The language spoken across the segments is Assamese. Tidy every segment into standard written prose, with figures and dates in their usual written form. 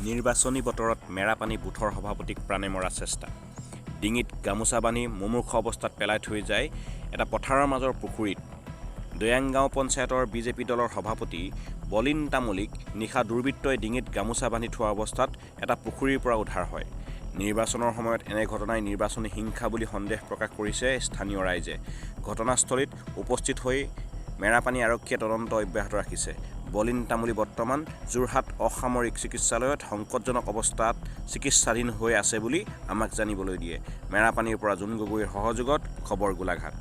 নিৰ্বাচনী বতৰত মেৰাপানী বুথৰ সভাপতিক প্ৰাণে মৰা চেষ্টা। ডিঙিত গামোচা বান্ধি মুমূৰ্ষ অৱস্থাত পেলাই থৈ যায় এটা পথাৰৰ মাজৰ পুখুৰীত। দৈয়াংগাঁও পঞ্চায়তৰ বিজেপি দলৰ সভাপতি বলিন তামুলীক নিশা দুৰ্বৃত্তই ডিঙিত গামোচা বান্ধি থোৱা অৱস্থাত এটা পুখুৰীৰ পৰা উদ্ধাৰ হয়। নিৰ্বাচনৰ সময়ত এনে ঘটনাই নিৰ্বাচনী হিংসা বুলি সন্দেহ প্ৰকাশ কৰিছে স্থানীয় ৰাইজে। ঘটনাস্থলীত উপস্থিত হৈ মেৰাপানী আৰক্ষীয়ে তদন্ত অব্যাহত ৰাখিছে। বলিন তামুলী বৰ্তমান যোৰহাট অসামৰিক চিকিৎসালয়ত সংকটজনক অৱস্থাত চিকিৎসাধীন হৈ আছে বুলি আমাক জানিবলৈ দিয়ে। মেৰাপানীৰ পৰা জোন গগৈৰ সহযোগত খবৰ গোলাঘাট।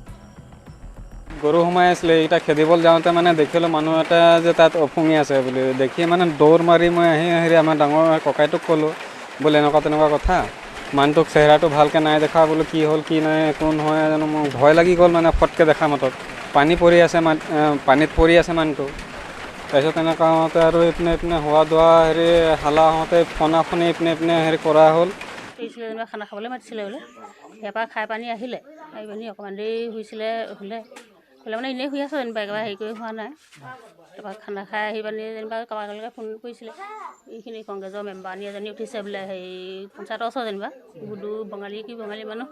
গৰু সোমাই আছিলে, এইকেইটা খেদিবলৈ যাওঁতে মানে দেখিলোঁ মানুহ এটা যে তাত ওফুঙি আছে বুলি দেখি মানে দৌৰ মাৰি মই আহি হেৰি আমাৰ ডাঙৰ ককাইটোক ক'লোঁ, বোলে এনেকুৱা তেনেকুৱা কথা, মানুহটোক চেহেৰাটো ভালকৈ নাই দেখা, বোলো কি হ'ল কি নাই কোন হয় জানো, মোক ভয় লাগি গ'ল মানে ফটকৈ দেখা মাতত। পানী পৰি আছে, পানীত পৰি আছে মানুহটো। তাৰপিছত তেনেকুৱা হওঁতে আৰু ইপিনে ইপিনে হোৱা দোৱা হেৰি হালা হওঁতে ফোনা ফোনি ইপিনে ইপিনে হেৰি কৰা হ'ল। কৰিছিলে যেনিবা খানা খাবলৈ মাতিছিলে বোলে, ইয়াৰ পৰা খাই পানী আহিলে, আহি পানি অকণমান দেৰি শুইছিলে, শুলে শুলে মানে এনেই শুই আছোঁ যেনিবা, একেবাৰে হেৰি কৰি হোৱা নাই। তাৰপৰা খানা খাই আহি পানি যেনিবা কাৰোবাক ফোন কৰিছিলে, এইখিনি কংগ্ৰেছৰ মেম্বাৰনী এজনী উঠিছে বোলে হেৰি পঞ্চায়তৰ ওচৰত যেনিবা, গুডু বঙালী কি বঙালী মানুহ,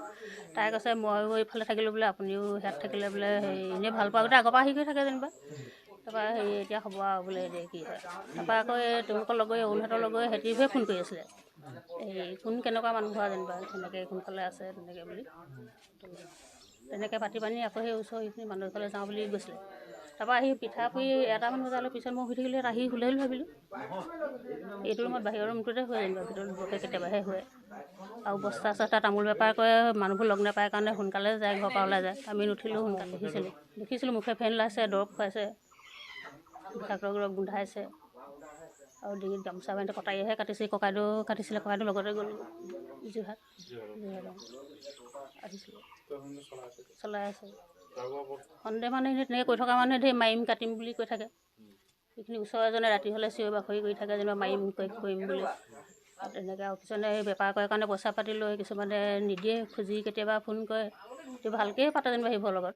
তাই কৈছে ময়ো এইফালে থাকিলোঁ বোলে, আপুনিও ইয়াত থাকিলে বোলে হেৰি এনেই ভাল পোৱা গোটেই আগৰ পৰা হেৰি কৰি থাকে যেনিবা। তাৰপৰা হেৰি এতিয়া হ'ব আৰু বোলে এতিয়া কি হয়। তাৰপৰা আকৌ এই তেওঁলোকৰ লগৰ অৰুণহঁতৰ লগৰ সিহঁতিহে ফোন কৰি আছিলে, এই কোন কেনেকুৱা মানুহ হোৱা যেনিবা তেনেকৈ কোনফালে আছে তেনেকৈ বুলি তেনেকৈ পাতি পানি আকৌ সেই ওচৰ সেইখিনি মানুহ এঘৰলৈ যাওঁ বুলি গৈছিলে। তাৰপৰা আহি পিঠা পুৰি এটামান বজালৈ পিছত মই শুই থাকিলোঁ, আহি শুলে বুলি ভাবিলোঁ। এইটো ৰুমত বাহিৰৰ ৰুমটোতে শুৱে যেনিবা, ভিতৰত বৰকৈ কেতিয়াবাহে শুৱে। আৰু বস্তা চস্তা তামোল বেপাৰ কৰে, মানুহবোৰ লগ নাপায় কাৰণে সোনকালে যায়, ঘৰৰ পৰা ওলাই যায়। আমি নুঠিলেও সোনকালে দেখিছিলোঁ, দেখিছিলোঁ মুখে ফেন ওলাইছে, দৰৱ খুৱাইছে, বিষাক্ত দৰৱ গোন্ধাইছে আৰু ডিঙিত গামোচা বান্ধি কটাৰীয়েহে কাটিছে, ককাইদেউ কাটিছিলে, ককাইদেউ লগতে গ'ল যোৰহাট, যোৰহাট আহিছিলে, চলাই আছে। সন্দেহ মানে এনেই তেনেকৈ কৈ থকা মানুহে ধেৰ মাৰিম কাটিম বুলি কৈ থাকে। সেইখিনি ওচৰৰ এজনে ৰাতি হ'লে চিঞৰ বাখৰি কৰি থাকে যেনিবা মাৰিম কৰিম বুলি তেনেকৈ। আৰু কিছুমানে সেই বেপাৰ কৰে কাৰণে পইচা পাতি লৈ কিছুমানে নিদিয়ে, খুজি কেতিয়াবা ফোন কৰে, ভালকৈয়ে পাতে যেনিবা সেইবোৰৰ লগত।